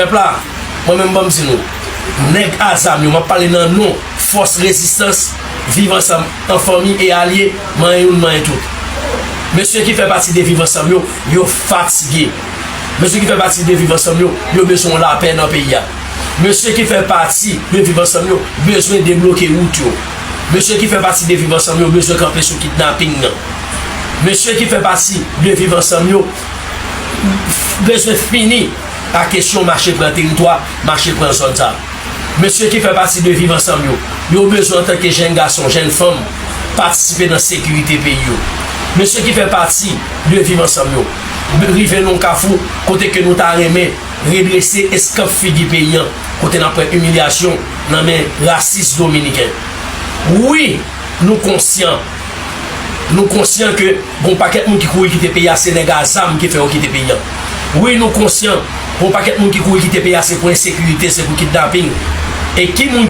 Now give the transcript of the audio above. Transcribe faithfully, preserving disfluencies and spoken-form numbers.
Pèp la, mwen menm ban m di nou, nèg a zam yo, m ap pale nan non fòs rezistans, viv ansanm, an fanmi e alye, manyen youn, manyen tout. Mesye ki fè pati de viv ansanm yo, yo fatige. Mesye ki fè pati de viv ansanm yo, yo bezwen lapè nan peyi a. Mesye ki fè pati de viv ansanm yo, bezwen debloke wout yo. Mesye ki fè pati de viv ansanm yo, bezwen kanpe sou kidnaping nan. Mesye ki fè pati de viv ansanm yo, bezwen fini ak kesyon mache pran teritwa, mache pran zòn sa. Mesye ki fè pati de viv ansanm yo, yo bezwen antanke jèn gason, jèn fanm, patisipe nan sekirite peyi yo. Mesye ki fè pati de viv ansanm yo, rive nan yon kafou kote ke nou ta renmen redrese eskanp figi peyi an, kote n ap pran imilyasyon nan men rasis dominiken. Wi, nou konsyan. Nou konsyan ke gon pakèt moun ki kouri kite peyi a, se nèg a zam ki fè yo kite peyi a. Wi, nou konsyan, gon pakèt moun ki kouri kite peyi a, se pou ensekirite, se pou kidnaping. E ki moun ki